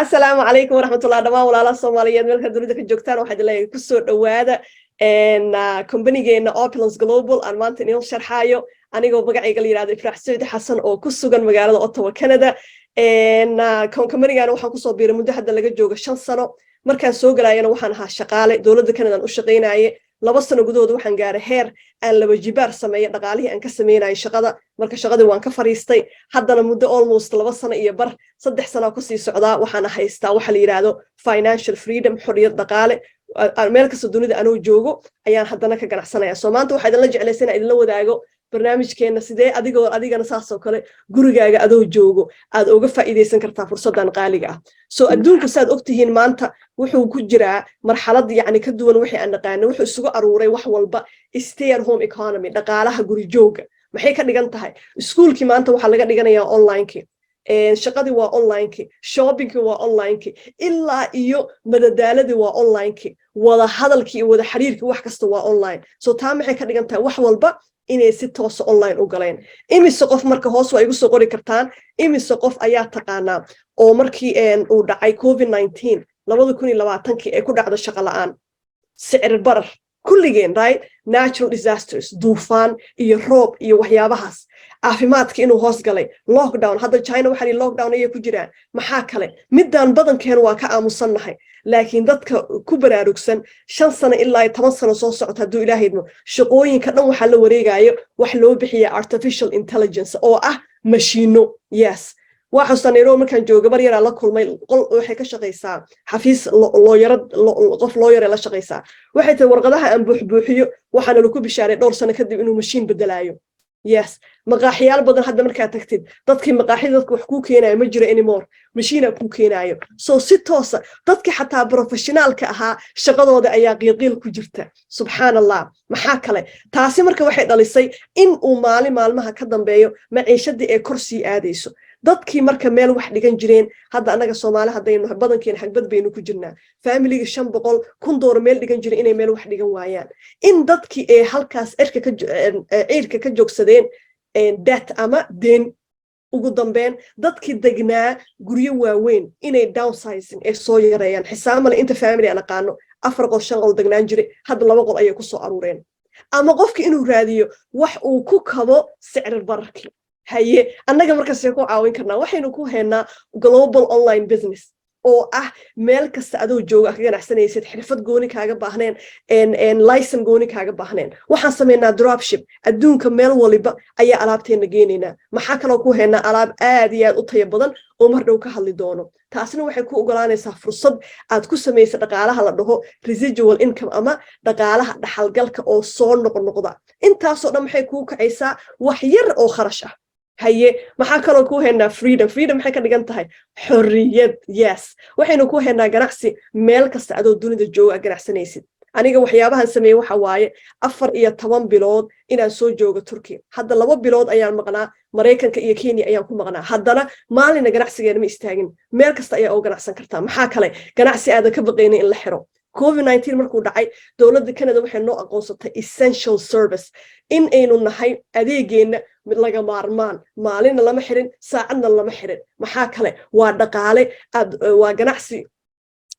Asalaamu calaykum waraxmatullah dhammaan walaalaha Soomaaliyeed meelka dunida ka joogtaan. Waxaa idin leeyahay kusoo dhowaada companygeena Opulence Global aan maanta idin sharxaayo, anigoo magacayga la yidhahdo Ifraax Saciid Xasan oo ku sugan magaalada Ottawa, Canada. Companygan waxaan kusoo biiray muddo hadda laga joogo 5 sano. Markaan soo galaayana waxaan ahaa shaqaale dowladda Canada u shaqaynaye. 2 sano gudahood waxaan gaaray heer aan laba jibaar sameeya dhaqaalihii aan ka sameynayay shaqada. Marka shaqadii waan ka fariistay. Haddana muddo almost 2 sano iyo bar, 3 sano kusii socdaa, waxaana haystaa waxa la yidhaahdo financial freedom, xorriyad dhaqaale. Meel kasta dunida anoo joogo ayaan haddana ka ganacsanaya. So maanta waxaa idinla jeclaysa inaan idinla wadaago barnaamijkeenna sidee adigoo adigana saasoo kale gurigaaga adoo joogo aad uga faa'iidaysan kartaa fursaddan qaaliga ah. So adduunka, saad ogtihiin, maanta wuxuu ku jiraa marxalad yacni ka duwan wixii aan naqaano. Wuxuu isugu aruuray wax walba stay at home economy, dhaqaalaha guri jooga. Maxay ka dhigan tahay? Iskuulkii maanta waxaa laga dhiganayaa onlinekii, shaqadii waa onlinekii, shoppingkii waa onlinekii, ilaa iyo madadaaladii waa onlinekii, wada hadalkii iyo wada xiriirkii, wax kasta waa online. So taa maxay ka dhigan tahay? Wax walba inay si toosa online u galeen. Imise qof marka hoos waa igu soo qori kartaan, imise qof ayaa taqaanaa oo markii uu dhacay COVID-19 2020-kii ee ku dhacda shaqo la'aan, sicir barar, kulligeen, right? Natural disasters, duufaan iyo roob iyo waxyaabahaas, caafimaadka inuu hoos galay, lockdown. Hadda China waxaa lockdown ayay ku jiraan. Maxaa kale? Midaan badankeen waa ka aamusannahay, laakiin dadka ku baraarugsan, 5 sano ilaa 10 sano soo socota, hadduu Ilaah idmo, shaqooyinka dhan waxaa la wareegayo wax loo bixiya artificial intelligence oo ah mashiino. Yes, waa xustaa Nairobi markaan joogo, gabar yaraa la kulmay. Qol waxay ka shaqaysaa xafiis lawyer, qof lawyer la shaqaysaa. Waxay tahay, "Warqadaha aan buuxbuuxiyo waxaana laku bishaaray dhowr sano kadib inuu mashiin bedelaayo." Yes, maqaaxiyaal badan hadda markaad tagtid, dadkii maqaaxida, dadka wax kuu keenayo ma jiro anymore, mashiina kuu keenaayo. So si toosa dadkii xataa professionaalka ahaa shaqadooda ayaa qiilqiil ku jirta. Subxaan Allah. Maxaa kale? Taasi marka waxay dhalisay in uu maalin maalmaha ka dambeeyo maciishadii ee kor sii aadayso. Dadkii marka meel wax dhigan jireen, hadda annaga Soomaali haddaynu badankeena xagbad baynu ku jirnaa. Familiga 500,000 doolar meel dhigan jiray inay meel wax dhigan waayaan, in dadkii ee halkaas cirka ka ciirka ka joogsadeen debt ama deen. Ugu dambeyn, dadkii degnaa guryo waaweyn inay downsizing ee soo yareeyaan. Xisaamale inta family aan aqaano afar qol, shan qol degnaan jiray, hadda laba qol ayay ku soo aruureen. Ama qofki inuu raadiyo wax uu ku kabo sicir bararkii. Haye, annaga markaasee ku caawin karnaa? Waxaynu ku haynaa global online business oo ah meel kasta adoo jooga ka ganacsanaysid, xirfad gooni kaaga baahneen, license gooni kaaga baahneen. Waxaan samaynaa dropship, adduunka meel waliba ayaa alaabteena geenaynaa. Maxaa kaloo ku haynaa? Alaab aad iyo aad u tayo badan oo mar dhow ka hadli doono. Taasina waxay ku ogolaanaysaa fursad aad ku samaysa dhaqaalaha la dhaho residual income ama dhaqaalaha dhaxalgalka oo soo noqnoqda. Intaasoo dhan maxay kuu kacaysaa? Wax yar oo kharash ah. Haye, maxaa kaloo ku haynaa? Freedom. Freedom maxay ka dhigan tahay? Xorriyad. Yes, waxaynu ku haynaa ganacsi meel kasta adoo dunida jooga ganacsanaysid. Aniga waxyaabahan sameeyey waxa waaye 14 bilood inaan soo joogo Turkiya. Hadda 2 bilood ayaan maqnaa, Maraykanka iyo Kenya ayaan ku maqnaa. Haddana maalina ganacsigeena ma istaagin. Meel kasta ayaa oo ganacsan kartaa. Maxaa kale? Ganacsi aadan ka baqaynin in la xiro. COVID-19 markuu dhacay, dowladda Canada waxay noo aqoonsatay essential service in aynu nahay, adeegeenna mid laga maarmaan. Maalinna lama xirin, saacadna lama xirin. Maxaa kale? Waa dhaqaale aad, waa ganacsi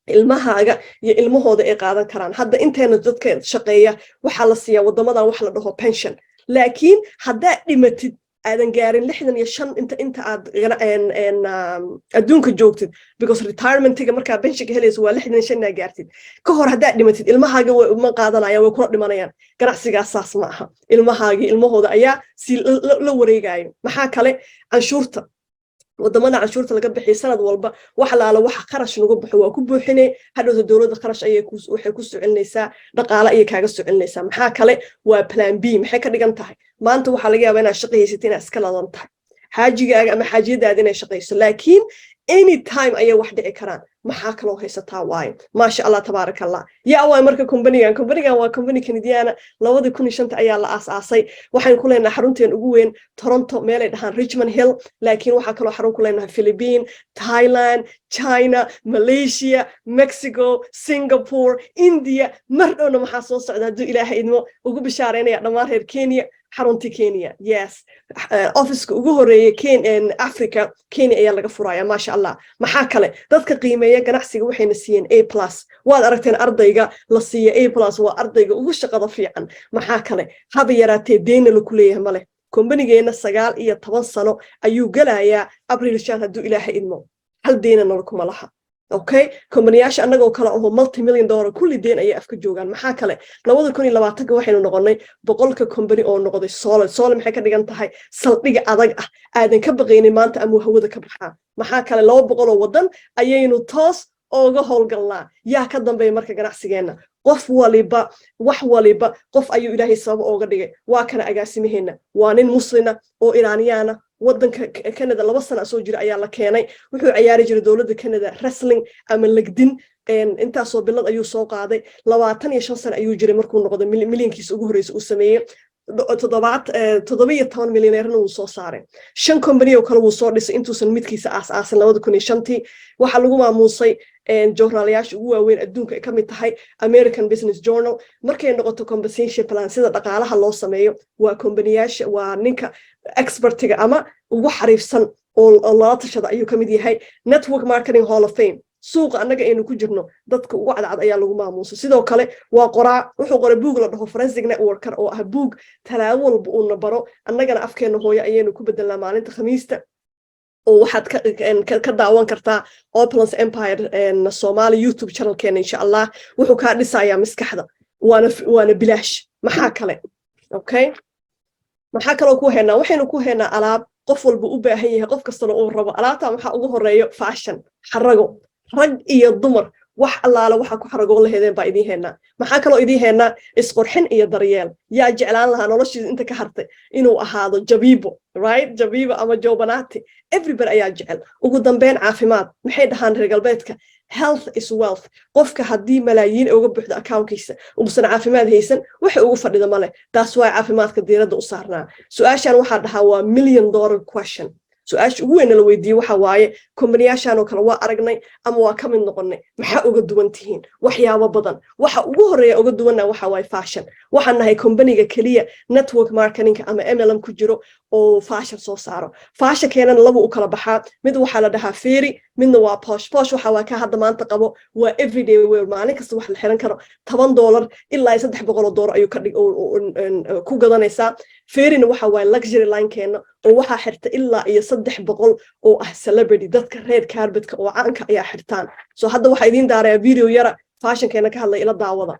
ilmahaaga iyo ilmahooda ay qaadan karaan. Hadda inteena dadka shaqeeya waxaa la siiyaa waddamadan wax la dhaho pension, laakiin haddaad dhimatid aadan gaarin 65 inta aad adduunka joogtid, because retirementiga markaa pensionka helayso waa 65 inaa gaartid. Ka hor haddaad dhimatid, ilmahaaga ma qaadanayaan, way kula dhimanayaan. Ganacsigaas saas ma aha, ilmahaagii ilmahooda ayaa si la wareegayo. Maxaa kale? Canshuurta wadamada, canshuurta laga bixiya sanad walba, wax laala waxa kharash nagu baxo waa ku buuxine. Hadhowta dowladda kharash ayay waxay ku soo celinaysaa, dhaqaale ayay kaaga soo celinaysaa. Maxaa kale? Waa plan B. Maxay ka dhigan tahay? Maanta waxaa laga yaabaa inaad shaqa haysatid, inaad iska ladan tahay, xaajigaaga ama xaajiyadaada inay shaqayso, laakiin any time ayay wax dhici karaan. Maxaa kaloo haysataa waaye? Maasha Allah, tabaaraka Allah. Yaa waay marka companygan? Companygan waa company Canadian ah. 2005-ta ayaa la aas-aasay. Waxaan ku leenahay xarunteen ugu weyn Toronto, meelay dhahaan Richmond Hill, laakiin waxaa kaloo xarun ku leenahay Philippine, Thailand, China, Malaysia, Mexico, Singapore, India. Mar dhowna maxaa soo socda, hadduu Ilaahay idmo? Ugu bishaareynaya dhammaan reer Kenya. Xarunta Kenya, yes, officeka ugu horeeyay Africa Kenya ayaa laga furaya, maasha Allah. Maxaa kale? Dadka qiimeeya ganacsiga waxayna siiyeen A+. Waad aragteen, ardayga la siiya A+ waa ardayga ugu shaqada fiican. Maxaa kale? Haba yaraatee deena laku leeyahay male. Kombanigeenna 19 sano ayuu gelayaa Abriil 5, hadduu Ilaahay idmo. Hal deena nalakuma laha. Okay, kombaniyaasha annagoo kale oo multimillion dollar kulli deen ayay afka joogaan. Maxaa kale? 2020-ka waxaynu noqonnay 100-ka kombani oo noqday solid. Solid maxay ka dhigan tahay? Saldhiga adag ah, aadan ka baqaynin maanta amuu hawada ka baxaa. Maxaa kale? 200 oo waddan ayaynu toos ooga howlgalnaa. Yaa ka dambeeya marka ganacsigeenna? Qof waliba, wax waliba qof ayuu Ilaahay sabab ooga dhigay. Waa kana agaasimaheenna, waa nin Muslina oo Iraaniyaana. Waddanka Canada 2 sana soo jira ayaa la keenay. Wuxuu ciyaari jiray dowladda Canada wrestling ama legdin. Intaasoo bilad ayuu soo qaaday. 25 sana ayuu jiray markuu noqday milyankiisa ugu horreysa uu sameeyey. Toddobaad 17 milyaneerna wuu soo saaray. Shan company oo kale wuu soo dhisay intuusan midkiisa aas-aasin 2005-tii. Waxaa lagu maamuusay joornaalayaasha ugu waaweyn adduunka, ay ka mid tahay American Business Journal. Markay noqoto compensation plan, sida dhaqaalaha loo sameeyo, waa kombaniyaasha, waa ninka expertiga ama ugu xariifsan oo lala tashada ayuu ka mid yahay. Network Marketing Hall of Fame, suuqa annaga aynu ku jirno dadka ugu cadcad ayaa lagu maamuusay. Sidoo kale waa qoraa. Wuxuu qoray buug la dhaho Forensic Networker, oo ah buug talaabo walba uuna baro. Annagana afkeena hooyo ayaynu ku bedelnaa maalinta Khamiista, oo waxaad ka daawan kartaa Opulence Empire Somali YouTube channelkeena, insha Allah. Wuxuu kaa dhisayaa maskaxda, waana bilaash. Maxaa kale? Okay, maxaa kaloo ku haynaa? Waxaynu ku haynaa alaab qof walba u baahan yahay, qof kastana uu rabo. Alaabta waxaa ugu horeeyo fashion, xarago, rag iyo dumar. Wax allaale waxaa ku xaragoon laheedeen baa idiin haynaa. Maxaa kaloo idiin haynaa? Isqurxin iyo daryeel. Yaa jeclaan lahaa noloshiisa inta ka hartay inuu ahaado jabiibo, right? Jabiibo ama jobanati, everybody ayaa jecel. Ugu dambeyn, caafimaad. Maxay dhahaan reer galbeedka? Health is wealth. Qofka haddii malaayiin uga buuxdo accountkiisa, uusan caafimaad haysan, waxa ugu fadhida male. Taas waa caafimaadka diiradda u saarnaa. Su-aashan waxaa dhahaa waa million dollar question. Su-aasha ugu weyna la weydiiye waxa waaye: kombaniyaashan oo kale waa aragnay ama waa ka mid noqonnay, maxaa uga duwan tihiin? Waxyaabo badan. Waxa ugu horreeya uga duwanna waxa waaye fashion. Waxaan nahay kombaniga keliya network marketingka ama MLM ku jiro oo fashion soo saaro. Fashionkeenana laba u kala baxaa: mid waxaa la dhahaa feri, midna waa posh. Posh waxa waa ka hadda maanta qabo, waa everyday wear, maalin kasta wax la xiran karo. $10 ilaa $300 ayuu ku gadanaysaa. Ferina waxa waaye luxury linekeena, oo waxaa xirta ilaa iyo 300 oo ah celebrity, dadka red carpetka oo caanka ayaa xirtaan. So hadda waxaa idiin daarayaa video yara fashionkeena ka hadlay. Ila daawada.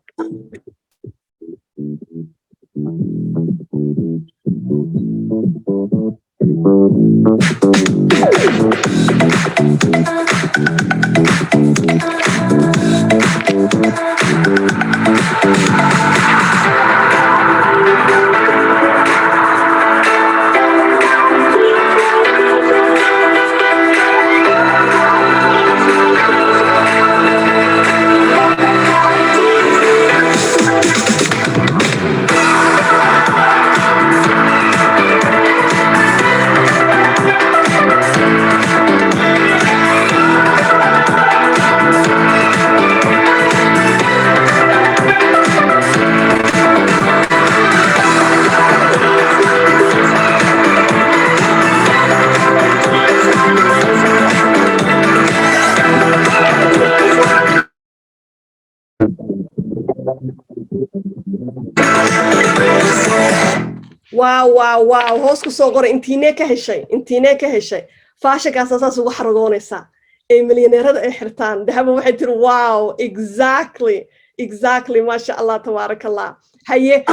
Wow! Hoos ku soo qoray intiinee ka heshay, intiinee ka heshay fashionkaasa saas ugu xaragoonaysaa ee milyaneerada ay xirtaan. Dahaba waxay tiri, "Wow, exactly, maasha Allah, tabaaraka Allah." Haye,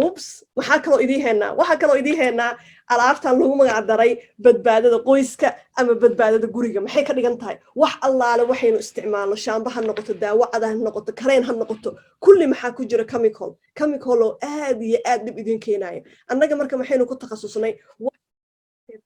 oops, maxaa kaloo idiin haynaa? Waxaa kaloo idiin haynaa alaabtan lagu magac daray badbaadada qoyska ama badbaadada guriga. Maxay ka dhigan tahay? Wax allaale waxaynu isticmaalno, shaamba ha noqoto, daawo cada ha noqoto, kareen ha noqoto, kulli maxaa ku jira? Chemical. Chemical oo aad iyo aad dhib idiin keenaya. Annaga marka maxaynu ku takhasusnay?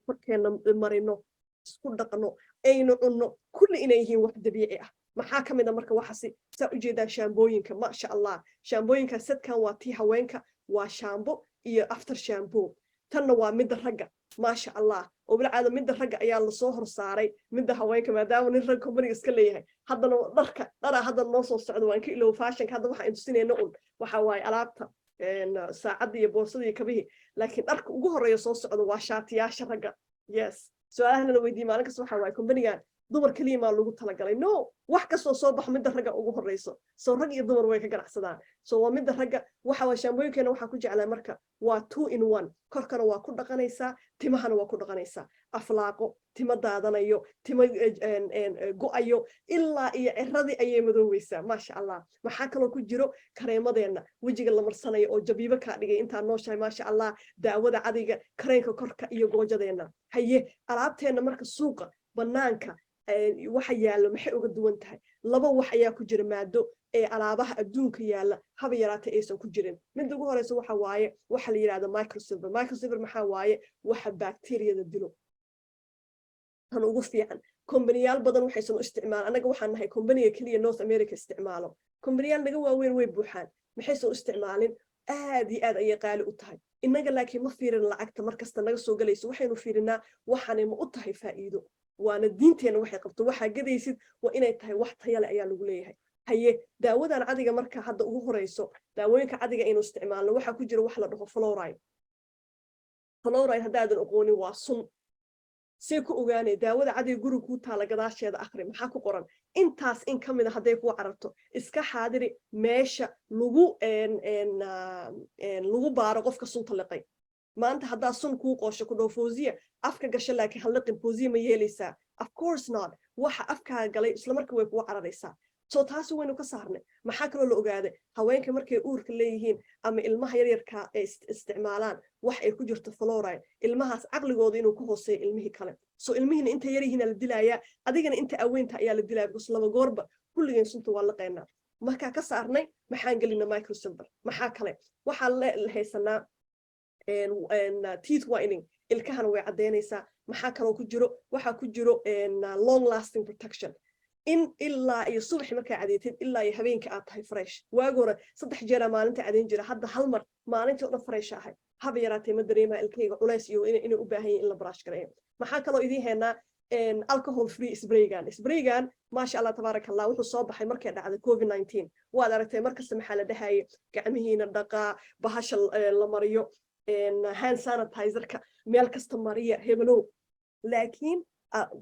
Korkeena marino, isku dhaqno, aynu cunno, kulli inay yihiin wax dabiici ah. Maxaa ka mid a marka waxaasi? Saa ujeedaan, shaambooyinka, maasha Allah. Shaambooyinka setkan waa tii haweenka, waa shaambo iyo after shampoo. Tanna waa midda ragga, maasha Allah. Oo bilcaada midda ragga ayaa lasoo horsaaray midda haweenka, maadaama nin rag companiga iska leeyahay. Haddana dharka dharaa hadda noo soo socdo, waan ka ilow fashionka. Hadda waxaan tusinayna un waxa waaye alaabta. Saacaddii iyo boorsadii iyo kabihii, laakiin dharka ugu horreeya soo socda waa shaatiyaasha ragga. Yes, su-aalahana la weydiiyey maalin kasta waxaa waaye, company-gan dumar keliya maa lagu talagalay? No, wax kastoo soo baxo midda ragga ugu horreyso. So rag iyo dumar way ka ganacsadaan. So waa midda ragga. Waxa waa shaambooyinkeena waxaa ku jeclaa marka waa two in one. Korkana waa ku dhaqanaysaa, timahana waa ku dhaqanaysaa. Aflaaqo timo daadanayo, timo go-ayo, ilaa iyo ciradii ayay madoobeysaa, maasha Allah. Maxaa kaloo ku jiro? Kareemadeenna wejiga la marsanayo oo jabiibo kaa dhigay intaa nooshahay, maasha Allah. Daawada cadiga, kareenka korka iyo goojadeenna. Haye, alaabteenna marka suuqa banaanka waxa yaallo maxay uga duwan tahay? Laba wax ayaa ku jira maado ee alaabaha adduunka yaalla haba yaraatay aysan ku jirin. Midda ugu horeysa waxa waaye waxa la yidhahda microsilver. Microsilver maxaa waaye? Waxa bacteriyada dilo. Tan ugu fiican, kombaniyaal badan waxaysan u isticmaal. Annaga waxaan nahay kombaniga keliya North America isticmaalo. Kombaniyaal naga waaweyn way buuxaan. Maxaysan u isticmaalin? Aad iyo aad ayay qaali u tahay. Innaga laakiin ma fiirin lacagta markasta naga soo galayso. Waxaynu fiirinaa waxaanay ma u tahay faa'iido, waana diinteenna waxay qabto. Waxaa gadaysid waa inay tahay wax tayale ayaa lagu leeyahay. Haye, daawadan cadiga marka hadda ugu horeyso, daawooyinka cadiga aynu isticmaalno waxaa ku jira wax la dhaho fluoride. Fluoride haddaadan oqoonin, waa sun. See ku ogaanay? Daawada cadiga guriga kuu taala gadaasheeda akhri maxaa ku qoran. Intaas in ka mid a hadday kuu cararto, iska xaadiri meesha lagu baaro qofka sunta liqay. Maanta haddaa sun kuu qoosho, ku dhaho "Fawziya, afka gasho laakiin ha liqin," Fawziya ma yeelaysaa? Of course not. Waxa afkaaga galay isla marka way kugu cararaysaa. So taasi waynu ka saarnay. Maxaa kaloo la ogaaday? Haweenka markay uurka leeyihiin ama ilmaha yaryarka ay isticmaalaan wax ay ku jirto fluoride, ilmahaas caqligooda inuu ka hooseeyo ilmihii kale. So ilmihiina inta yaryihiina la dilayaa, adigana inta aweynta ayaa la dilaya, because laba goorba kulligeen sunta waa laqaynaa. Markaa ka saarnay, maxaan gelina? Microsilver. Maxaa kale waxaa haysanaa? Teeth whitening, ilkahana way caddeynaysaa. Maxaa kaloo ku jiro? Waxaa ku jiro long lasting protection, in ilaa iyo subaxi markaa cadeetid ilaa iyo habeenka aad tahay fresh. Waagi hore 3 jeeraa maalinta cadeyn jira, hadda hal mar maalintii o dhan fresh ahay. Haba yaraatee ma dareemaa ilkayga culays iyo inay u baahan yihin in la brush gareeyo. Maxaa kaloo idiin haynaa? Alcohol free spraygan. Spraygan, maasha Allah, tabaaraka Allah, wuxuu soo baxay markay dhacday COVID-19. Waad aragtay, markasta maxaa la dhahayay? Gacmihiina dhaqaa, bahasha la mariyo hand sanitizerka meel kasta mariya, hebelow. Laakiin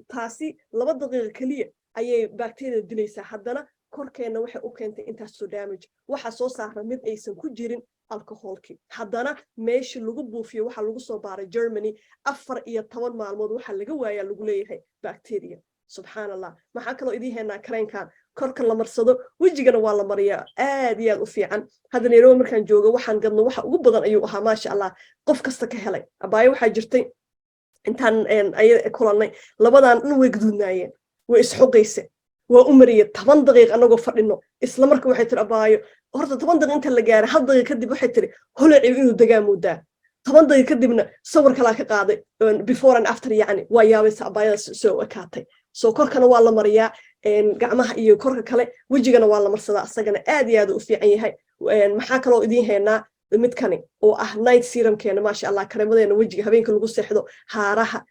taasi 2 daqiiqa keliya ayay bacteria dilaysaa. Haddana korkeenna waxay u keentay intaasoo damage. Waxaa soo saara mid aysan ku jirin alcoholkii. Haddana meeshii lagu buufiyo waxaa lagu soo baaray Germany, 14 maalmood waxaa laga waayaa lagu leeyahay bacteria. Subxaan Allah. Maxaa kaloo idiin haynaa? Kareenkan korka la marsado, wejigana waa la mariyaa, aad iyo aad u fiican. Hadda Nairobi markaan joogo, waxaan gadno waxa ugu badan ayuu ahaa, maasha Allah, qof kasta ka helay. Abaayo waxaa jirtay intaan ay kulannay, labadan dhan way gaduudnaayeen, way isxoqayse. Waa u mariyey 10 daqiiq anagoo fadhino. Isla marka waxay tiri, "Abaayo, horta 10 daqiiq inta la gaaray, hal daqiiq kadib," waxay tiri, "holaciw inuu degaa moodaa." 10 daqiiq kadibna sawir kalaa ka qaaday, before and after. Yacni waa yaabaysa abaayada soo ekaatay. So korkana waa la mariyaa, gacmaha iyo korka kale, wejigana waa la marsadaa, asagana aad iyo aad u fiican yahay. Maxaa kaloo idiin haynaa? Midkani oo ah night serumkeena, maasha Allah, kareemadeena wejiga habeenka lagu seexdo, haaraha,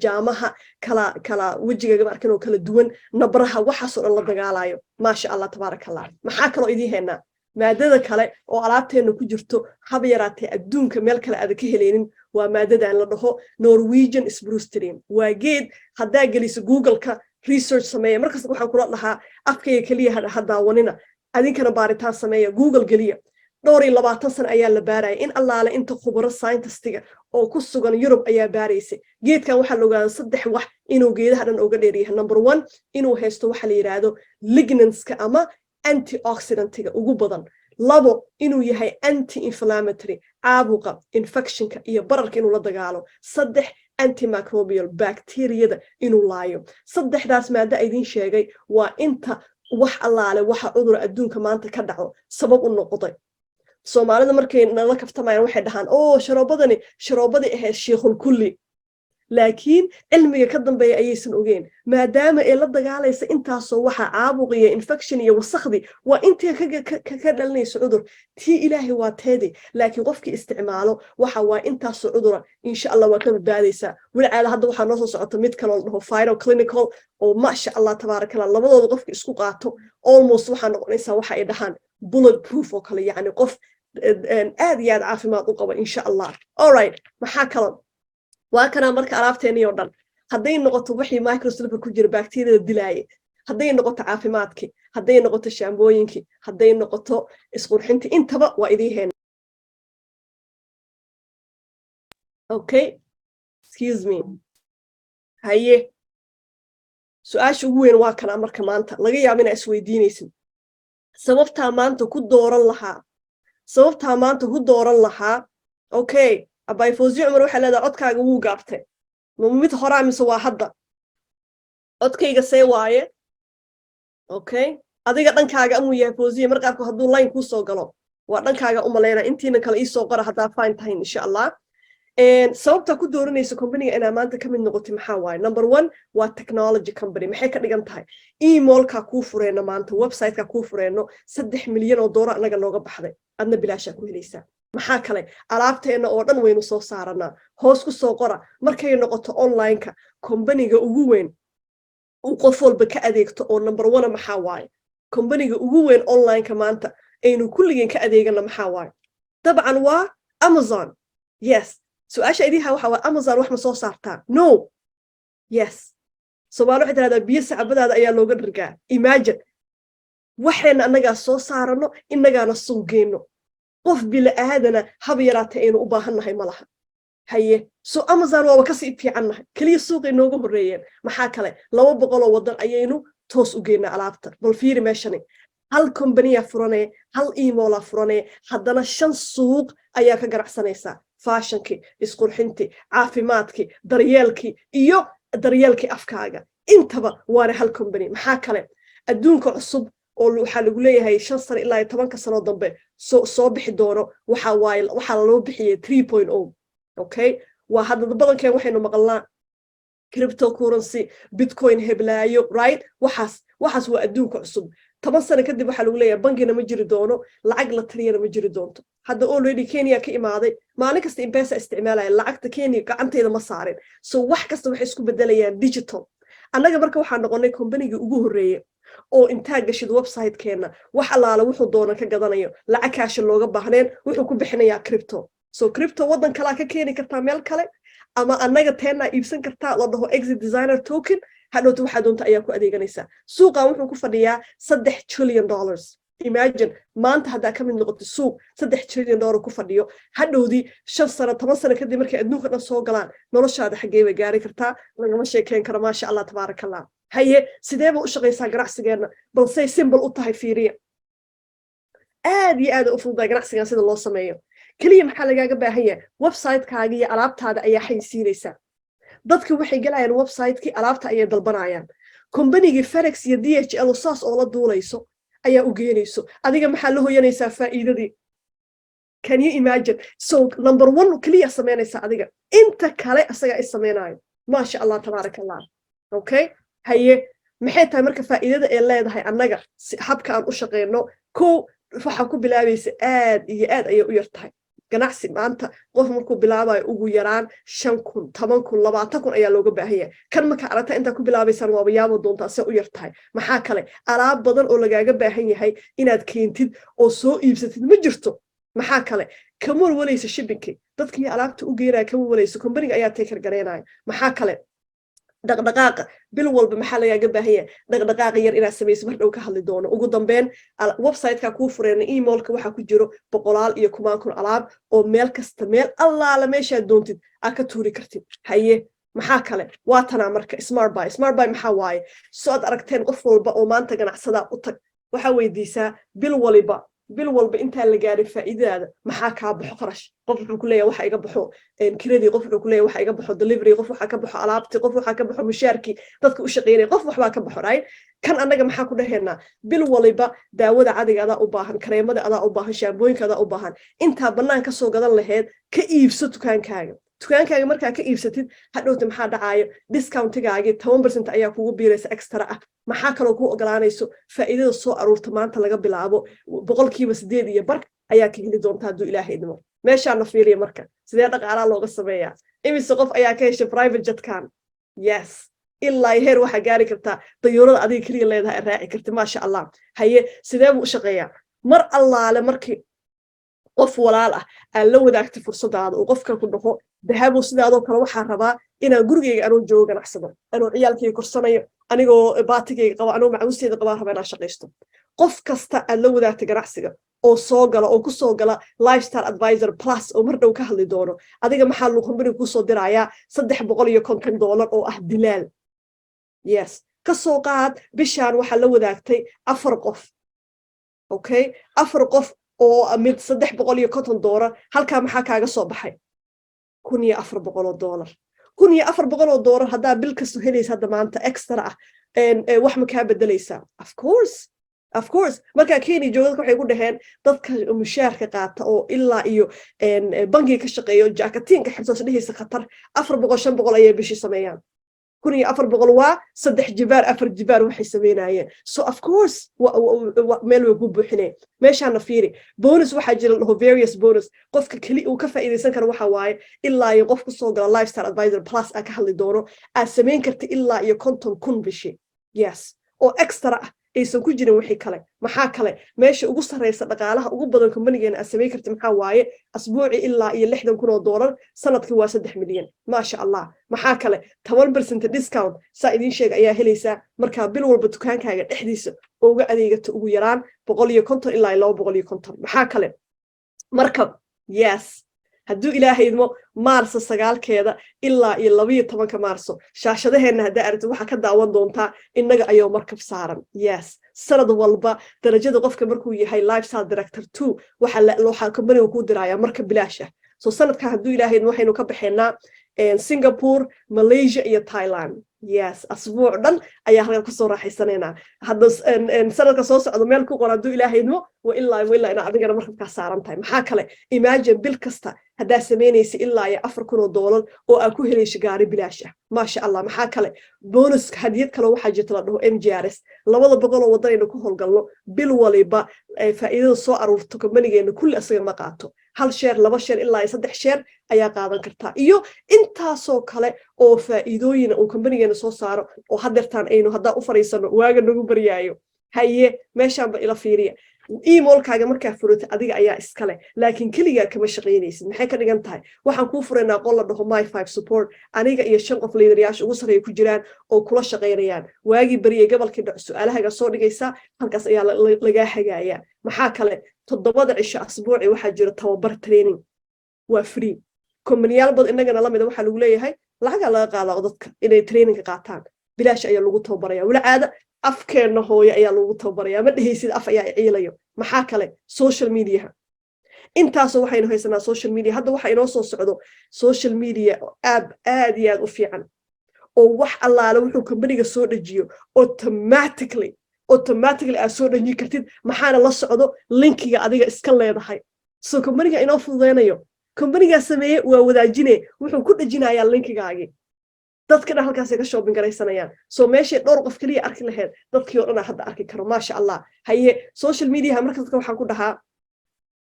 jaamaha kala kala wejiga markan oo kala duwan, nabraha, waxaasoo dhan la dagaalayo, maasha Allah, tabaaraka Allah. Maxaa kaloo idiin haynaa? Maadada kale oo alaabteena ku jirto, haba yaraatee adduunka meel kale aada ka helaynin, waa maadadan la dhaho Norwegian spruce tree. Waa geed haddaa geliso Google-ka, research sameeya. Markasta waxaan kula dhahaa, afkayga keliya ha daawanina, adinkana baaritaan sameeya, Google geliya. Dhowr iyo labaatan sano ayaa la baaraya. In allaale inta khubaro scientistiga oo ku sugan Yurub ayaa baaraysay geedkan. Waxaa la ogaaday saddex wax inuu geedaha dhan uga dheeryahay. Number one, inuu haysto waxa la yidhaahdo lignanska ama antioxidantiga ugu badan. Labo, inuu yahay anti inflammatory, caabuqa, infectionka iyo bararka inuu la dagaalo. Saddex, antimicrobial, bacteriyada inuu laayo. Saddexdaas maado idiin sheegay waa inta wax allaale waxa cudura adduunka maanta ka dhaco sabab u noqday. Soomaalida markay nala kaftamayaan waxay dhahaan, "Oo sharoobadani sharoobadii ahayd shiikhul kulli," laakiin cilmiga ka dambeeya ayaysan ogeyn. Maadaama ay la dagaalaysa intaasoo waxa caabuq iyo infection iyo wasakhdii, waa intii ka dhalinaysa cudur. Tii Ilaahay waa teedi, laakiin qofkii isticmaalo waxa waa intaasoo cudura insha Allah waa ka badbaadaysaa. Welicaada hadda waxaa noo soo socota mid kaloo la dhaho Phyto Clinical oo, maasha Allah, tabaaraka Allah, labadooda qofka isku qaato almost waxaa noqonaysaa waxa ay dhahaan bullet proof oo kale, yacni qof Aad iyo aad caafimaad u qaba, insha Allah. Alright, maxaa kalo? Waa kanaa marka alaabteenii oo dhan. Hadday noqoto wixii microsilver ku jira, bacteriada dilaaye, hadday noqoto caafimaadkii, hadday noqoto shaambooyinkii, hadday noqoto isqurxintii, intaba waa idiin heen. Okay, excuse me. Haye, su-aasha ugu weyn waa kanaa marka maanta laga yaabo inaa isweydiinaysid: sababtaa maanta ku dooran lahaa, sababtaa maanta ku dooran lahaa? Okay, abay Fawziya Cumar waxay leedahay codkaaga wuu gaabtay. Ma mid horaa mise waa hadda? Codkayga see waaye? Okay, adiga dhankaaga amuu yahay, Fawziya. Mar qaarkood hadduu line kuu soo galo, waa dhankaaga u malaynaa. Intiina kale iisoo qora haddaa fine tahayn, insha Allah. Sababtaa ku dooranaysa companyga inaa maanta ka mid noqotay maxaa waaye? Number one waa technology company. Maxay ka dhigan tahay? Emailkaa kuu fureyno maanta, websiteka kuu fureyno, 3 milyan oo dooro annaga nooga baxday, adna bilaashaa ku helaysaa. Maxaa kale? Alaabteenna oo dhan waynu soo saaranaa. Hoos ku soo qora: markay noqoto onlineka, companyga ugu weyn uu qof walba ka adeegto oo number one maxaa waaye? Companyga ugu weyn onlineka maanta aynu kulligeen ka adeegana maxaa waaye? Dabcan waa Amazon. Yes, su-aasha idiha waxa waa: Amazon wax ma soo saartaa? No. Yes, Soomaali waxay tirahdaa biyo sacabadaada ayaa looga dhargaa. Imagine, waxayna annagaa soo saarano, innagaana suuq geyno. Qof bila-aadana haba yaraatee aynu u baahan nahay ma laha. Haye, so Amazon waaba kasii fiican nahay, keliya suuqay nooga horreeyeen. Maxaa kale? 200 oo waddan ayaynu toos u geynaa alaabta. Bal fiiri meeshani: hal companyyaa furanee, hal emailaa furanee, haddana shan suuq ayaa ka ganacsanaysaa: fashionkii, isqurxintii, caafimaadkii, daryeelkii iyo daryeelkii afkaaga, intaba waana hal company. Maxaa kale? Adduunka cusub oo waxaa lagu leeyahay 5 sano ilaa iyo 10ka sanoo dambe soo bixi doono waxa waaye, waxaa loo bixiyay 3.0. Okay, waa hadda badankeen waxaynu maqalnaa cryptocurrency, Bitcoin, heblaayo, right? Waxaas waa adduunka cusub. 10 sano kadib waxaa lagu leeyahay bangina ma jiri doono, lacag la tiriyana ma jiri doonto. Hadda already Kenya ka imaaday, maalin kasta M-Pesa isticmaalaya, lacagta Kenya gacantayda ma saarin. So wax kasta waxay isku bedelayaan digital. Annaga marka waxaa noqonay companygii ugu horreeye oo intaa gashid website-keenna, wax allaala wuxuu doona ka gadanayo, lacag kaasha looga baahneen, wuxuu ku bixinayaa crypto. So crypto waddan kalaa ka keeni kartaa, meel kale, ama annaga teennaa iibsan kartaa, la dhaho Exit Designer token. Hadhowta waxaa doonta ayaa ku adeeganaysaa. Suuqan wuxuu ku fadhiyaa $3 trillion. Imagine, maanta haddaa ka mid noqoto suuq $3 trillion ku fadhiyo, hadhowdii 5 sano, 10 sano kadib, markay adduunka dhan soo galaan, noloshaada xaggee bay gaari kartaa? Lagama sheekeyn karo. Maasha Allah, tabaaraka Allah. Haye, sidee ba u shaqaysaa ganacsigeenna? Balsay simple u tahay, fiiriya. Aad iyo aad u fududahay ganacsigan sida loo sameeyo. Keliya maxaa lagaaga baahan yahay? Website-kaaga iyo alaabtaada ayaa xaysiinaysaa. Dadka waxay galayaan website-kii, alaabta ayay dalbanayaan. Companygii FedEx iyo DHL saas oo la duulayso ayaa u geenayso. Adiga maxaa la hoyanaysaa? Faa'iidadii. Can you imagine? So number one keliya samaynaysaa adiga, inta kale asagaa is samaynayo. Maasha Allah, tabaaraka Allah. Okay, haye, maxay tahay marka faa'iidada ee leedahay annaga habka aan u shaqeyno? Kow, waxaa ku bilaabaysa aad iyo aad ayay u yar tahay. Ganacsi maanta qof markuu bilaabayo, ugu yaraan 5,000, 10,000, 20,000 ayaa looga baahan yahay. Kan marka aragta intaa ku bilaabaysaan, waaba yaaba doontaa se u yar tahay. Maxaa kale? Alaab badan oo lagaaga baahan yahay inaad keentid oo soo iibsatid ma jirto. Maxaa kale? Kama walwalaysa shippingkii, dadkii alaabta u geenaya kama walayso, companyga ayaa take care gareynaya. Maxaa kale? Dhaqdhaqaaqa bil walba maxaa lagaaga baahan yahay? Dhaqdhaqaaqa yar inaad samayso, mar dhow ka hadli doono. Ugu dambeyn, websiteka kuu fureena, emailka waxaa ku jiro boqolaal iyo kumaan kun alaab oo meel kasta, meel allaala meeshaad doontid aad ka tuuri kartid. Haye, maxaa kale? Waa tanaa marka smart buy. Smart buy maxaa waaye? So aad aragteen, qof walba oo maanta ganacsadaa u tag, waxaa weydiisaa bil waliba, bil walba intaan la gaarin, faa'iidadaada maxaa kaa baxo qarash? Qof wuxuu ku leeyahay waxa iga baxo kiradii, qof wuxuu ku leeyahay waxa iga baxo delivery, qof waxaa ka baxo alaabtii, qof waxaa ka baxo mushaarkii dadka u shaqeynaya, qof waxbaa ka baxo, right? Kan annaga maxaa ku dhahaynaa? Bil waliba daawada cadiga adaa u baahan, kareemada adaa u baahan, shaambooyinka adaa u baahan, intaa bannaan kasoo gadan laheyd, ka iibso dukaankaaga. Dukaankaaga markaa ka iibsatid, hadhowta maxaa dhacaayo? Discountigaagii 10% ayaa kugu biiraysa extra ah. Maxaa kaloo kuu ogolaanayso? Faa'iidada soo aruurta maanta laga bilaabo 8.5% ayaa ka heli doonta, hadduu Ilaahay idmo. Meeshaana fiiriya marka, sidee dhaqaalaa looga sameeyaa? Imise qof ayaa ka heshay private jetkan? Yes, ilaa heer waxaa gaari kartaa dayuurada adiga keliya leedahay raaci karti. Maasha Allah. Haye, sidee buu u shaqeeyaa? Mar allaale markii Qof walaal ah aad la wadaagta fursadaada oo qofka ku dhaho, "Dahabo, sidaadoo kale waxaan rabaa inaan gurigayga anoo joogo ganacsado, anoo ciyaalkayga korsanayo, anigoo baatigayga qaba, anoo macawisteeda qabaa, raba inaan shaqaysto." Qof kasta aad la wadaagta ganacsiga oo soo gala oo kusoo gala Lifestyle Advisor Plus, oo mar dhow ka hadli doono, adiga maxaa luu company kusoo dirayaa? $350 oo ah dilaal. Yes, ka soo qaad bishaan waxaa la wadaagtay afar qof. Okay, afar qof oo mid $350. Halkaa maxaa kaaga soo baxay? $1,400. $1,400 haddaa bil kasto helaysa hadda maanta extra ah, wax ma kaa bedelaysaa? Of course, of course. Markaa Kenya jooga, dadka waxay ku dhaheen, dadka mushaarka qaata oo ilaa iyo bangiga ka shaqeeyo, jaakatiinka xirtoos dhehaysa khatar, 400, 500 ayay bishii sameeyaan. 1,400 waa saddex jibaar, afar jibaar waxay sameynayeen. So of course meel way ku buuxineen. Meeshaana fiiri, bonus waxaa jira laho, various bonus. Qofka keli uu ka faa'iidaysan karo waxa waaye ilaa iyo qof kusoo gala Lifestyle Advisor Plus aa ka hadli doono, aad samayn karta ilaa iyo 50,000 bishi. Yes, oo extra ah, aysan ku jirin wixii kale. Maxaa kale? Meesha ugu sarreysa dhaqaalaha ugu badan companygeena aad samayn karta maxaa waaye? Asbuuci ilaa iyo $60,000. Sanadkii waa 3 milyan. Maasha Allah. Maxaa kale? 10% discount, saa idiin sheega, ayaa helaysaa markaa bil walba dukaankaaga dhexdiisa uga adeegato ugu yaraan 150 ilaa 250. Maxaa kale? Markab. Yes, hadduu Ilaahay idmo, Maarso 9-keeda ilaa iyo 12-ka Maarso, shaashadaheenna haddaa aragtid, waxaa ka daawan doontaa innaga ayoo markab saaran. Yes, sanad walba darajada qofka markuu yahay Lifestyle Director 2, waxaa companyga kuu dirayaa markab bilaash ah. So sanadkan, hadduu Ilaahay idmo, waxaynu ka baxaynaa Singapore, Malaysia iyo Thailand. Yes, asbuuc dhan ayaa halkan kusoo raaxaysanaynaa. Hadda sanadka soo socda meel ku qor, hadduu Ilaahay idmo, wa ilaa wa ilaa inaa adigana markabkaa saaran tahay. Maxaa kale? Imagine bil kasta haddaa samaynaysa ilaa iyo $4,000 oo aad ku helayso gaari bilaash ah. Maasha Allah. Maxaa kale? Bonus, hadiyad kale waxaa jirta la dhaho MGRS. 200 oo waddanaynu ku howlgalno, bil waliba faa'iidada soo aruurto companygeena kulli asaga ma qaato. Hal share, laba share ilaa iyo saddex share ayaa qaadan kartaa, iyo intaasoo kale oo faa'iidooyina uu companygeena soo saaro oo hadeertaan aynu haddaa u fariisano waaga nagu baryaayo. Haye, meeshaanba ila fiiriya. Emailkaaga markaa furata, adiga ayaa iskale, laakiin keligaa kama shaqaynaysid. Maxay ka dhigan tahay? Waxaan kuu furaynaa qol la dhaho My Five Support, aniga iyo shan qof leaderyaasha ugu sarreeya ku jiraan oo kula shaqaynayaan. Waagii bariyay, gobolkii dhaco, su-aalahaga soo dhigaysaa, halkaas ayaa lagaa hagaaya. Maxaa kale? 7-da cisho asbuuci waxaa jira tababar, training, waa free. Companyyaal bad innagana lamida waxaa lagu leeyahay lacagaa laga qaadaa dadka inay trainingka qaataan. Bilaash ayaa lagu tababaraya. Weli caada afkeenna hooyo ayaa lagu tababaraya, ma dhehaysid af ayaa ciilayo. Maxaa kale? Social mediaha, intaasoo waxaynu haysanaa social media. Hadda waxa inoo soo socdo social media app aad iyo aad u fiican oo wax allaale wuxuu companyga soo dejiyo automatically aad soo dhejin kartid. Maxaana la socdo? Linkiga adiga iska leedahay. So companyga inoo fududeynayo, companygaa sameeye, waa wadaajine, wuxuu ku dhejinayaa linkigaagii. Dadka dhan halkaasay ka shopping garaysanayaan. So meeshay dhowr qof keliya arki lahayd, dadkii oo dhan aa hadda arki karo. Maasha Allah. Haye, social mediaha marka dadka waxaan ku dhahaa,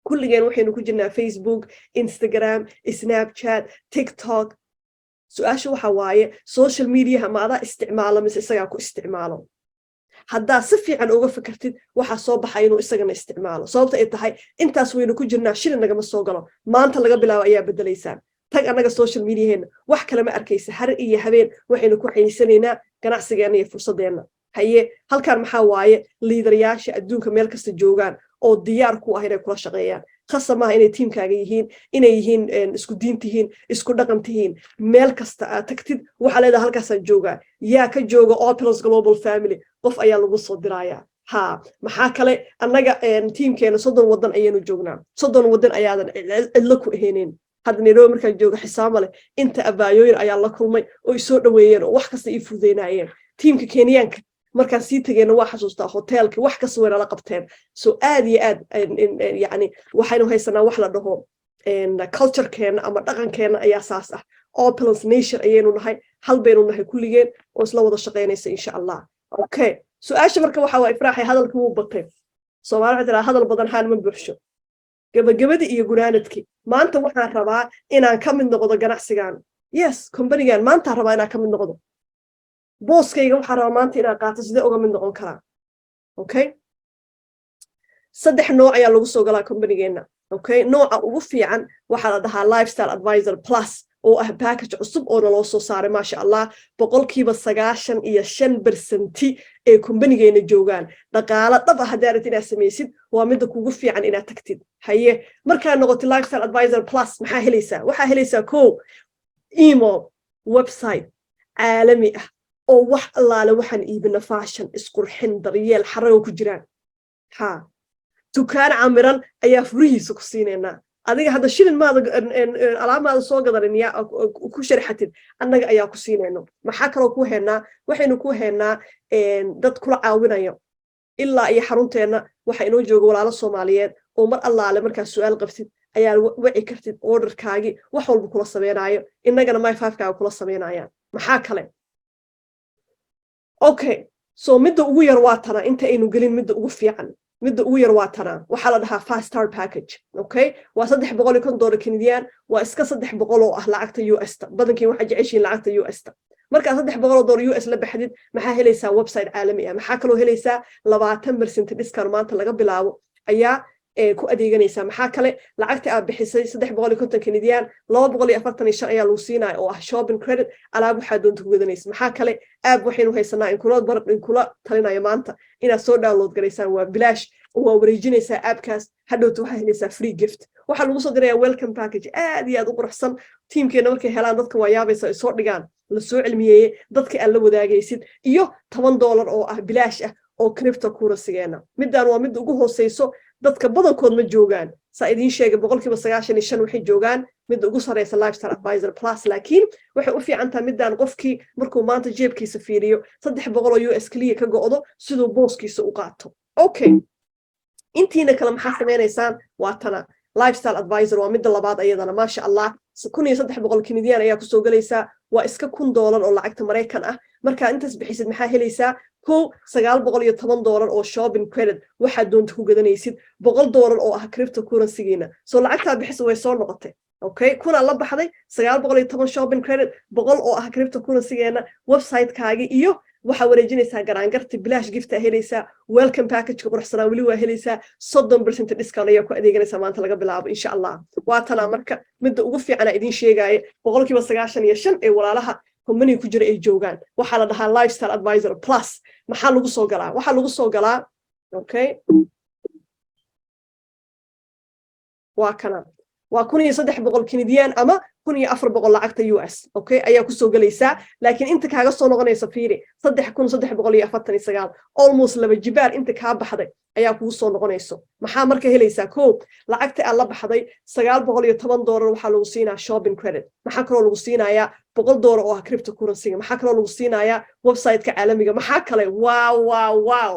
kulligeen waxaynu ku jirnaa Facebook, Instagram, Snapchat, TikTok. Su-aasha waxa waaye, social mediaha ma adaa isticmaalo mise isagaa ku isticmaalo? Haddaa si fiican uga fikirtid, waxaa soo baxay inuu isagana isticmaalo. Sababta ay tahay, intaas waynu ku jirnaa, shilin nagama soo galo. Maanta laga bilaabo ayaa bedelaysaan. Tag annaga social mediaheena, wax kale ma arkaysa. Har iyo habeen waxaynu ku xayiisanaynaa ganacsigeenna iyo fursadeenna. Haye, halkan maxaa waaye? Leaderyaasha adduunka meel kasta joogaan oo diyaar ku ah inay kula shaqeeyaan. Khasa maaha inay teamkaaga yihiin, inay yihiin isku diin tihiin, isku dhaqan tihiin. Meel kasta aad tagtid, waxaa leedahay, "Halkaasaan joogaa, yaa ka jooga Opulence Global Family?" Qof ayaa lagu soo dirayaa. Ha, maxaa kale? Annaga teamkeena 30 waddan ayaynu joognaa. 30 waddan ayaadan cidlo ku ahaynin. Hadda Nairobi markaan jooga, xisaama leh inta abaayooyin ayaa la kulmay oo isoo dhoweeyeen oo wax kasta ii fududeynayeen. Teamka Kenyaanka markaan sii tegeyna, waa xasuustaa, hoteelka wax kasta way nala qabteen. So aad iyo aad, yani, waxaynu haysanaa wax la dhaho culturekeena ama dhaqankeena ayaa saas ah. Opulence Nation ayaynu nahay, hal baynu nahay kulligeen oo isla wada shaqaynaysa, insha Allah. Okay, su-aasha marka waxa waa, Ifraaxay, hadalka wuu batay. Soomaali waxay tiraa, "Hadal badan haan ma buuxsho." Gabagabadii iyo gunaanadkii, maanta waxaan rabaa inaan ka mid noqdo ganacsigan. Yes, companygan maantaan rabaa inaan ka mid noqdo. Booskayga waxaan rabaa maanta inaan qaato. Sidee uga mid noqon karaa? Okay, saddex nooc ayaa lagu soo galaa companygeenna. Okay, nooca ugu fiican waxaa la dhahaa Lifestyle Advisor Plus, oo ah package cusub oo naloo soo saaray, maasha Allah. 95% ee kumbanigeena joogaan dhaqaalo dhab ah. Haddaa rabtid inaad samaysid, waa midda kugu fiican inaad tagtid. Haye, markaa noqotid Lifestyle Advisor Plus, maxaa helaysaa? Waxaa helaysaa ko email, website caalami ah oo wax allaale waxaan iibina, fashion, isqurxin, daryeel, xarago ku jiraan. Ha, dukaan camiran ayaa furihiisa ku siinaynaa. Adiga hadda shilin maada alaabmaada soo gadanin, yaa ku sharxatid, annaga ayaa ku siinayno. Maxaa kaloo ku haynaa? Waxaynu ku haynaa dad kula caawinayo. Ilaa iyo xarunteenna waxa inoo jooga walaalo Soomaaliyeed oo mar allaale markaa su-aal qabtid ayaa wici kartid, orderkaagii wax walba kula sameynaayo, innagana my fivekaaga kula sameynayaan. Maxaa kale? Okay, so midda ugu yar waa tana. Inta aynu gelin midda ugu fiican, midda ugu yar waa tana. Waxaa la dhahaa Fast Start Package. Okay, waa $350 Canadian, waa iska 300 oo ah lacagta US ta. Badankiin waxaa jeceshiin lacagta US ta. Markaa $300 US la baxdid, maxaa helaysaa? Website caalami ah. Maxaa kaloo helaysaa? 20% discount maanta laga bilaabo ayaa ku adeeganaysaa. Maxaa kale? Lacagta aad bixisay, 350 Canadian, 245 ayaa lagu siinaya oo ah shopping credit, alaab waxaa doonta ku gadanaysa. Maxaa kale? App waxaynu haysanaa inkula bar inkula talinayo maanta inaad soo download garaysaan. Waa bilaash, waa wareejinaysaa appkaas. Hadhowta waxaa helaysaa free gift. Waxaa lagu soo dirayaa welcome package aad iyo aad u quruxsan. Tiimkeena markay helaan, dadka waa yaabaysa, ay soo dhigaan, la soo cilmiyeeye, dadka aad la wadaagaysid, iyo $10 oo ah bilaash ah oo crypto currencygeena. Midaan waa midda ugu hooseyso. Dadka badankood ma joogaan, saa idiin sheegay, 95% waxay joogaan midda ugu sareysa, Lifestyle Advisor Plus. Laakiin waxay u fiican tahay midaan qofkii markuu maanta jeebkiisa fiiriyo, 300 oo US keliya ka go'do, siduu booskiisa u qaato. Okay, intiina kale maxaa samaynaysaan? Waa tana, Lifestyle Advisor, waa midda labaad ayadana, maasha Allah. 1300 Canadian ayaa kusoo gelaysaa, waa iska $1000 oo lacagta Maraykan ah. Markaa intaas bixisid, maxaa helaysaa? Kow, $910 oo shopping credit, waxaad doonta ku gadanaysid, $100 oo ah crypto currencygiina. So lacagtaa bixisa way soo noqotay. Okay, kunaa la baxday, 910 shopping credit, 100 oo ah crypto currencygeena, websitekaagi iyo waxaa wareejinaysaa garaangarta, bilaash giftaa helaysaa, welcome packageka quruxsanaa weli waa helaysaa, 30% discount ayaa ku adeeganaysaa maanta laga bilaabo, insha Allah. Waa tanaa marka midda ugu fiicana idiin sheegaya, 95% ee walaalaha company ku jira ay joogaan. Waxaa la dhahaa Lifestyle Advisor Plus. Maxaa lagu soo galaa? Waxaa lagu soo galaa, okay, waa kana, waa 1300 Canadian ama 1400 lacagta US, okay, ayaa kusoo gelaysaa. Laakiin inta kaaga soo noqonaysa fiiri, 3349, almost laba jibaar inta kaa baxday ayaa kugu soo noqonayso. Maxaa marka helaysaa? Ko, lacagta aad la baxday, $910, waxaa lagu siinaa shopping credit. Maxaa kaloo lagu siinayaa? $100 oo ah crypto currencyga. Maxaa kaloo lagu siinayaa? Websiteka caalamiga. Maxaa kale? Wow, wow, wow!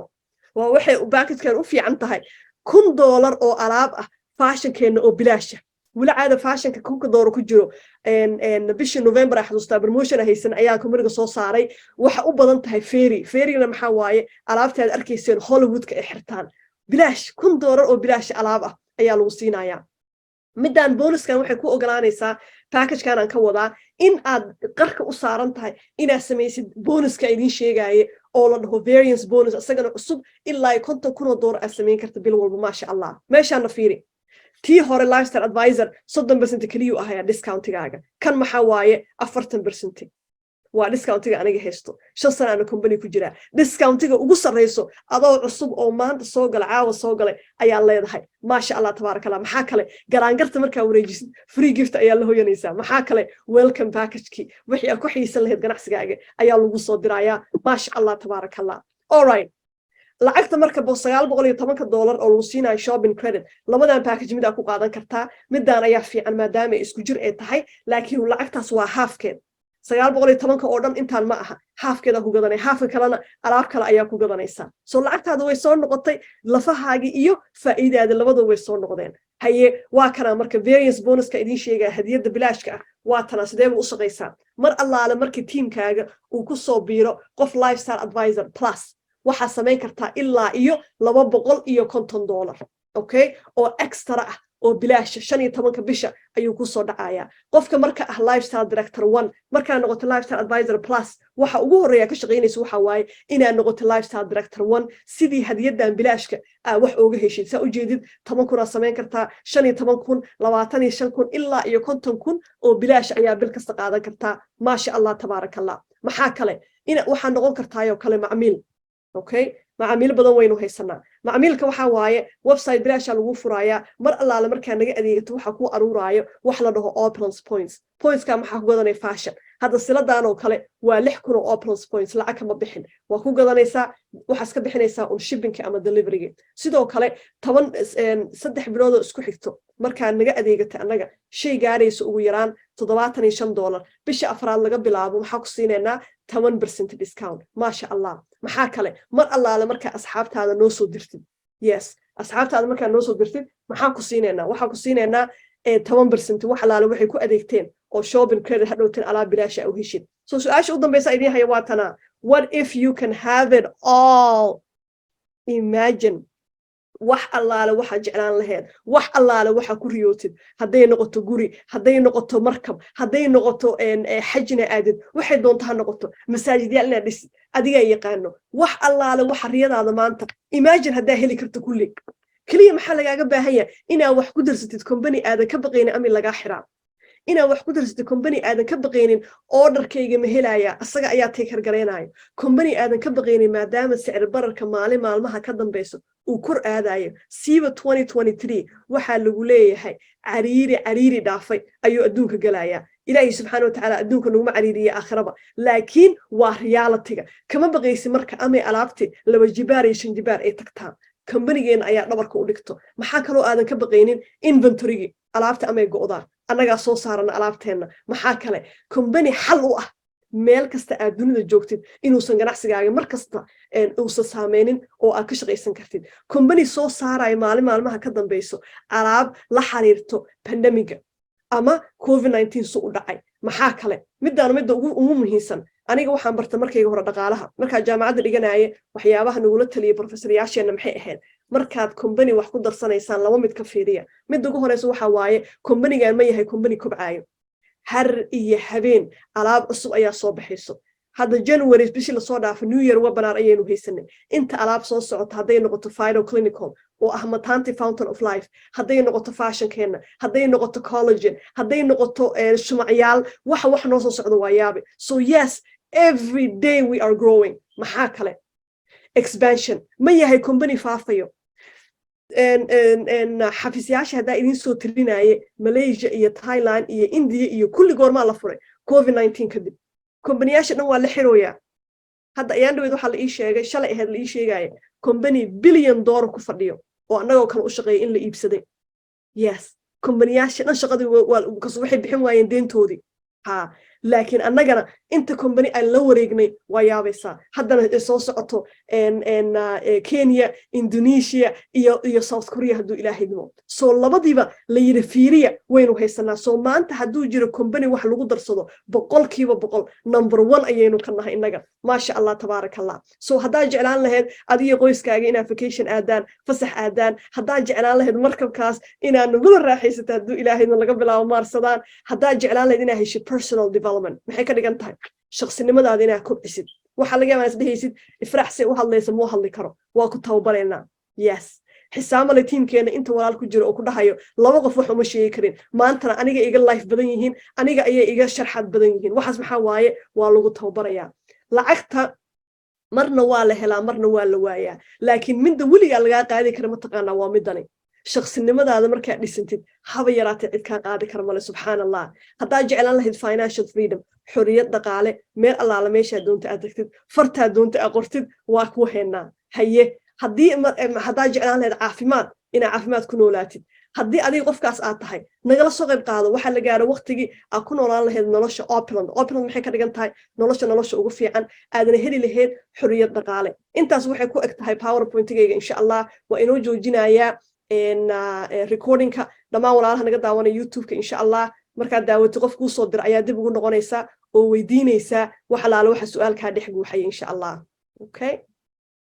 Waa waxay packagekan u fiican tahay, $1000 oo alaab ah, fashionkeenna oo bilaasha. Weli caada fashionka $1000 ku jiro. Bishii November a xasuustaa, promotion a haysan ayaa companyga soo saaray. Waxa u badan tahay fairy. Fairygana maxaa waaye? Alaabta aad arkayseen Hollywoodka ay xirtaan, bilaash, $1000 oo bilaash alaab ah ayaa lagu siinayaa. Midaan bonuskan waxay ku ogolaanaysaa, packagekan aan ka wadaa, in aad qarka u saaran tahay inaad samaysid bonuska idiin sheegaaye oo la dhaho variance bonus, isagana cusub, ilaa $50,000 aad samayn karta bil walba, maasha Allah. Meeshaana fiiri, tii hore Lifestyle Advisor 30% keliyuu ahayaa discountigaaga. Kan maxaa waaye? 40% waa discountiga aniga haysto. 5 sana ana company ku jiraa. Discountiga ugu sarreyso adoo cusub oo maanta soo gala, caawa soo galay ayaa leedahay, maasha Allah, tabaaraka Allah. Maxaa kale? Garaangarta markaa wareejisid, free gift ayaa la hoyanaysaa. Maxaa kale? Welcome packagekii, wixii aad ku xiisan lahayd ganacsigaaga ayaa lagu soo dirayaa, maasha Allah, tabaaraka Allah. Alright, lacagta marka $910 oo lagu siinayo shopping credit, labadan package mid aa ku qaadan kartaa. Midaan ayaa fiican maadaama ay isku jir ay tahay, laakiin lacagtaas waa halfkeed. 910-ka oo dhan intaan ma aha, halfkeedaa ku gadanaya, halfka kalena alaab kale ayaa ku gadanaysaa. So lacagtaada way soo noqotay, lafahaagii iyo faa'iidaada labada way soo noqdeen. Haye, waa kanaa marka variance bonuska idiin sheegaya, hadiyadda bilaashka ah waa tanaa. Sidee buu u shaqaysaa? Mar allaale markii tiimkaaga uu ku soo biiro qof Lifestyle Advisor Plus, waxaa samayn kartaa ilaa iyo $250, okay, oo extra ah. oo bilaasha 15-ka bisha ayuu kusoo dhacayaa. Qofka marka ah Lifestyle Director One, markaa noqoto Lifestyle Advisor Plus, waxa ugu horreeya ka shaqaynaysa waxa waaye inaad noqoto Lifestyle Director One, sidii hadiyadan bilaashka aa wax ooga heshid. Saa ujeedid, 10,000 aad samayn kartaa, 15,000, 25,000, ilaa iyo 50,000 oo bilaash ayaa bil kasta qaadan kartaa. Maasha Allah, tabaaraka Allah. Maxaa kale? Waxaa noqon kartaayoo kale macmiil. Okay, macaamiil badan waynu haysanaa. Macmiilka waxaa waaye website bilaashaa lagu furaayaa. Mar allaale markaa naga adeegato, waxaa kuu aruuraayo wax la dhaho opulence points. Pointska maxaa ku gadanay? Fashion. Hadda siladan oo kale waa 6,000 oo opulence points, lacag kama bixin. Waa ku gadanaysaa, waxaas ka bixinaysaa un shippingka ama deliveryga. Sidoo kale 10, 3 bilood oo isku xigto markaa naga adeegata annaga shay gaaraysa ugu yaraan $75, bisha afraad laga bilaabo maxaa ku siinaynaa? 10% discount. Maasha Allah. Maxaa kale? Mar allaale markaa asxaabtaada noo soo dirtid, yes, asxaabtaada markaa noo soo dirtid, maxaa ku siinaynaa? Waxaa ku siinaynaa 10% wax allaale waxay ku adeegteen oo shopping credit, hadhowteen alaab bilaasha u heshid. So su-aasha u dambaysa idiin haya waa tanaa: what if you can have it all? Imagine wax allaale waxaa jeclaan laheyd, wax allaale waxaa ku riyootid, hadday noqoto guri, hadday noqoto markab, hadday noqoto xajina aadid, waxay doonto ha noqoto, masaajidyaal inaad dhisid, adigaa yaqaano. Wax allaale waxa riyadaada maanta, imagine haddaa heli karto kulli. Keliya maxaa lagaaga baahan yahay? Inaad wax ku darsatid company aadan ka baqaynin ami lagaa xiraa, inaad wax ku darsatid company aadan ka baqaynin orderkayga ma helaya, asaga ayaa take care garaynaayo, company aadan ka baqaynin maadaama sicir bararka maalin maalmaha ka dambayso uu kor aadayo. Siiba 2023 waxaa lagu leeyahay cariiri cariiri dhaafay ayuu adduunka gelayaa. Ilaahay subxaana watacaala adduunka naguma cariiriye aakhiraba, laakiin waa realityga. Kama baqaysi marka amay alaabti laba jibaar iyo shan jibaar ay tagtaan. Companygeenna ayaa dhabarka u dhigto. Maxaa kaloo aadan ka baqaynin? Inventorygii alaabta amay go'daan, annagaa soo saarana alaabteenna. Maxaa kale? Company xal u ah meel kasta aad dunida joogtid inuusan ganacsigaaga mar kasta uusan saameynin oo aad ka shaqaysan kartid. Company soo saaraya maalin maalmaha ka dambayso alaab la xiriirto pandemicga ama COVID-19 su u dhacay. Maxaa kale? Midaana midda ugu muhiimsan. Aniga waxaan barta markayga hore dhaqaalaha. Markaa jaamacadda dhiganaaye, waxyaabaha nagula taliyay professoryaasheenna maxay ahayd? Markaad company wax ku darsanaysaan, laba mid ka fiiriya. Midda ugu horeysa waxaa waaye, companygan ma yahay company kobcaayo? Har iyo habeen alaab cusub ayaa soo baxayso. Hadda January bishii lasoo dhaafo, New Year webinar ayaynu haysanay. Inta alaab soo socota, hadday noqoto Phyto Clinical oo ah mataanti Fountain of Life, hadday noqoto fashionkeenna, hadday noqoto collagen, hadday noqoto shumacyaal, waxa wax noo soo socda waa yaabe. So yes, every day we are growing. Maxaa kale? Expansion. Ma yahay company faafayo? Xafiisyaasha haddaa idiin soo tirinaaye, Malaysia iyo Thailand iyo India iyo kulli, goormaa la furay? COVID-19 kadib kombaniyaasha dhan waa la xirooyaa. Hadda ayaan dhaweyd waxaa la ii sheegay, shalay ahayd la ii sheegaya, company billion dollar ku fadhiyo oo annagoo kale u shaqeeya in la iibsaday. Yes, kombaniyaasha dhan shaqadii waxay bixin waayeen deentoodii. Ha, laakiin annagana inta company aan la wareegnay waa yaabaysaa. Haddana soo socoto Kenya, Indonesia iyo South Korea, hadduu Ilaahay dimo. So labadiiba la yidhi fiiriya, waynu haysanaa. So maanta hadduu jiro company wax lagu darsado, 100% number one ayaynu ka nahay innaga. Maasha Allah, tabaaraka Allah. So haddaad jeclaan lahayd adiyo qoyskaaga inaad vacation aadaan, fasax aadaan, haddaad jeclaan lahayd markabkaas inaad nagula raaxaysato, hadduu Ilaahayna laga bilaabo maarsadaan, haddaad jeclaan lahayd inaad heshid personal development, maxay ka dhigan tahay? Shaqsinimadaada inaad kobcisid. Waxaa laga yaabaa isdhehaysid, "Ifraax say u hadlaysa, muu hadli karo?" Waa ku tababaraynaa. Yes, xisaamale tiimkeena inta walaal ku jiro oo ku dhahayo laba qof wax uma sheegi karin, maantana aniga iga life badan yihiin, aniga ayay iga sharxaad badan yihiin. Waxaas maxaa waaye? Waa lagu tababarayaa. Lacagta marna waa la helaa, marna waa la waayaa, laakiin midda weligaa lagaa qaadi kara mataqaanaa? Waa midani. Shaqsinimadaada markaad dhisantid, haba yaraatee cid kaa qaadi kara male. Subxaan Allah. Haddaad jeclaan lahayd financial freedom, xorriyad dhaqaale, meel allaala meeshaa doonta aad tagtid, fartaa doonta aad qortid, waa kuu haynaa. Haye, haddii haddaad jeclaan lahayd caafimaad, inaad caafimaad ku noolaatid, haddii adiga qofkaas aad tahay, nagala soo qayb qaado. Waxaa la gaaro waqtigii aad ku noolaan lahayd nolosha opulent. Opulent maxay ka dhigan tahay? Nolosha ugu fiican, aadana heli lahayd xorriyad dhaqaale. Intaas waxay ku eg tahay PowerPointigayga. Insha Allah waa inoo joojinayaa recordingka. Dhammaan walaalaha naga daawanaya YouTube-ka, insha Allah markaad daawato, qof kuu soo dira ayaa dib ugu noqonaysaa oo weydiinaysaa wax alaale waxa su-aalkaa dhex guuxaya, insha Allah. Okay.